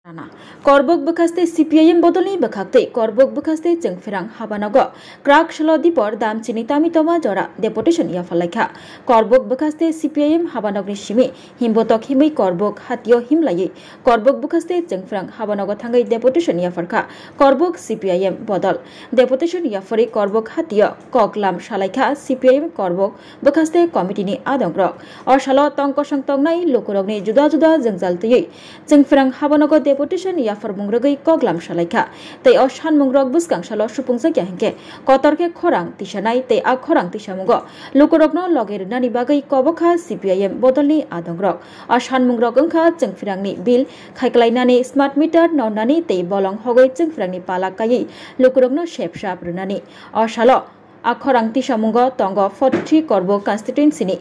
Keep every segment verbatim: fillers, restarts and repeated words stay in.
Rana. Korbok bwkhaste C P I M bodolni bwkhaktwi Korbok bwkhaste Chwngphrang habanogo Krak salo dipor dam chini tami toma jora deputation yapharlaikha. Korbok bwkhaste C P I M habanokni simi himbotok himwi Korbok hatio himlaiwi Korbok bwkhaste Chwngphrang habanogo thangwi deputation yapharkha. Korbok C P I M bodol deputation yapharwi Korbok hatio koklam salaikha C P I M Korbok bwkhaste committee ni adongrok. O salo tong kosong tongnai lukurokni juda juda jwngjal twiwi Chwngphrang habanogo deputation yapharmung rwgwi koklam salaikha. Tei o sanmungrok bwskang salo supungjakya hinkhe kotor khe khorang tisanai tei a khorang tisamungo lukurokno loge rwnani bagwi kobokha C P I M bodolni adongrok. A sanmungrok wngkha Chwngphrangni bill khaiklainani, smart meter nonnani tei bolong hogwi Chwngphrangni pala kaiwi lukurokno sepsap rwnani. O salo a khorang tisamungo tongo forty three Korbok constituency ni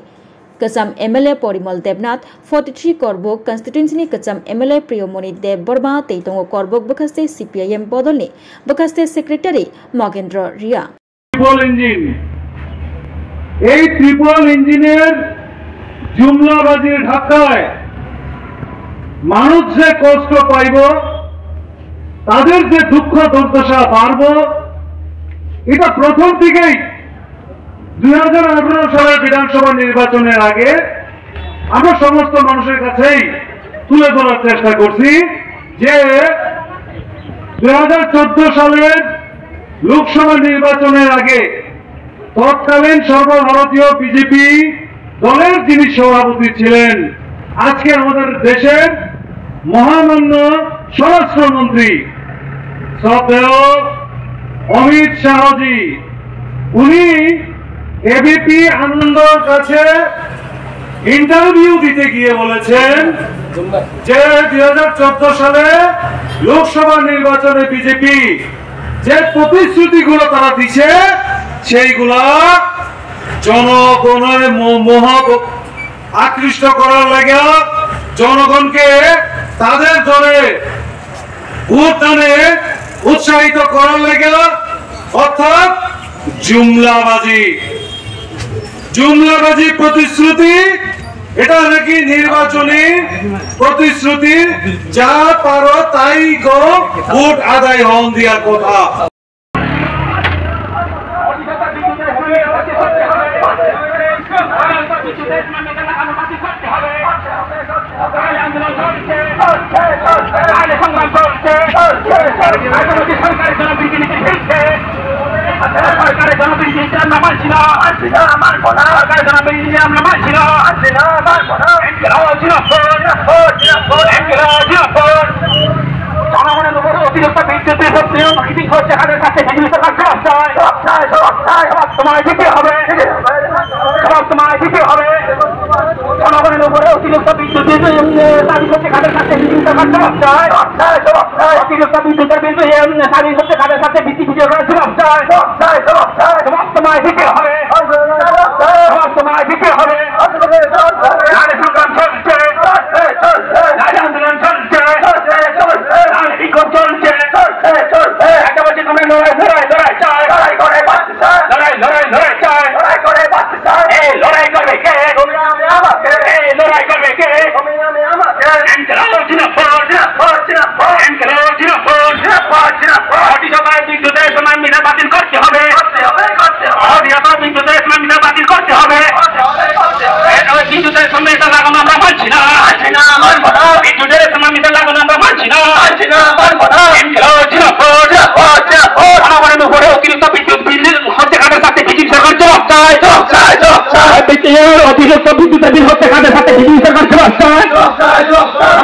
kwcham M L A Porimol Debnath, forty three Korbok constituency ni kwcham M L A Priyomoni Deb Borma tei tongo Korbok bwkhaste C P I M bodolni bwkhaste secretary Mogendro Ria. Triple engine, এই ট্রিপল ইঞ্জিনের জুমলাবাজির ধাক্কায় মানুষ যে কষ্ট পাইব, তাদের যে দুঃখ দুর্দশা বাড়ব, এটা প্রথম দিকেই দুই হাজার আঠারো সালের বিধানসভা নির্বাচনের আগে আমরা সমস্ত মানুষের কাছেই তুলে ধরার চেষ্টা করছি যে দুই হাজার চোদ্দ সালের লোকসভা নির্বাচনের আগে তৎকালীন সর্বভারতীয় বিজেপি দলের যিনি সভাপতি ছিলেন, আজকে আমাদের দেশের মহামান্য স্বরাষ্ট্রমন্ত্রী শ্রদ্ধেয় অমিত শাহজি, উনি এবিপি আনন্দর কাছে ইন্টারভিউ দিতে গিয়ে বলেছেন যে দুই হাজার চোদ্দ সালে লোকসভা নির্বাচনে বিজেপি যে প্রতিশ্রুতিগুলো তারা দিছে, সেইগুলা জনগণের ম-, মোহ আকৃষ্ট করার লাগি, জনগণকে তাদের দলে ভোট দানে উৎসাহিত করার লাগি, অর্থাৎ জুমলাবাজি। জুমলাবাজি প্রতিশ্রুতি, এটা নাকি নির্বাচনী প্রতিশ্রুতি, যা পারো তাই করো, ভোট আদায় হন দিয়া কথা। জনগণের উপরে অতিরিক্ত বিদ্যুতের সব নিয়ম নীতি হচ্ছে, তাদের কাছে বিজেপি সরকার জবাব চায়। জবাব চায়, জবাব চায়। জবাব তোমায় দিতে হবে। জবাব তোমায় দিতে হবে। জনগণের উপরে অতিরিক্ত বিদ্যুতের, উম, দাবি করছে, তাদের কাছে বিজেপি সরকার জবাব চায়। জবাব চায়, জবাব চায়। অতিরিক্ত বিদ্যুতের বিল, উম, দাবি করছে, তাদের কাছে বিজেপি সরকার জবাব চায়। জবাব চায়, জবাব চায়। জবাব তোমায় দিতে হবে। জবাব চায়, জবাব চায়। জবাব তোমায় দিতে হবে। জবাব চায়, জবাব চায়। নারী সংগ্রাম চলছে। চলছে, চলছে। নারী আন্দোলন চলছে। চলছে, চলছে। নারী বিক্ষোভ চলছে। চলছে, চলছে। আদিবাসী তোমরা লড়াই, লড়াই, লড়াই চাই। লড়াই করে বাঁচতে চাই। লড়াই, লড়াই, লড়াই চাই। লড়াই করে বাঁচতে চাই। এই লড়াই করবে কে? তুমি আমি আমাকে। এই লড়াই করবে কে? তুমি আমি আমাকে। এনকেলো জিন্দাবাদ। জিন্দাবাদ, জিন্দাবাদ। এনকেলো জিন্দাবাদ। জিন্দাবাদ, জিন্দাবাদ। সঠিক সময়ে বিদ্যুতের সময় মিটার বাতিল করতে হবে। করতে হবে, করতে হবে। অবিলম্বে বিদ্যুতের সময় মিটার বাতিল করতে হবে। করতে হবে, করতে হবে। এ, বিদ্যুতের সময় মিটার লাগানো আমরা মানছি না। মানছি না, মানবো না। বিদ্যুতের সময় মিটার লাগানো আমরা মানছি না। মানছি না, মানবো না। এনকেলো জিন্দাবাদ। জিন্দাবাদ, জিন্দাবাদ। জনগণের উপরে অতিরিক্ত বিদ্যুৎ বিল হচ্ছে কাটার সাথে বিজেপি সরকার জবাব চায়। জবাব চায়, জবাব চায়। বিদ্যুৎ, অতিরিক্ত বিদ্যুৎ বিল হচ্ছে কাটার সাথে বিজেপি সরকার জবাব চায়। জবাব চায়, জবাব চায়।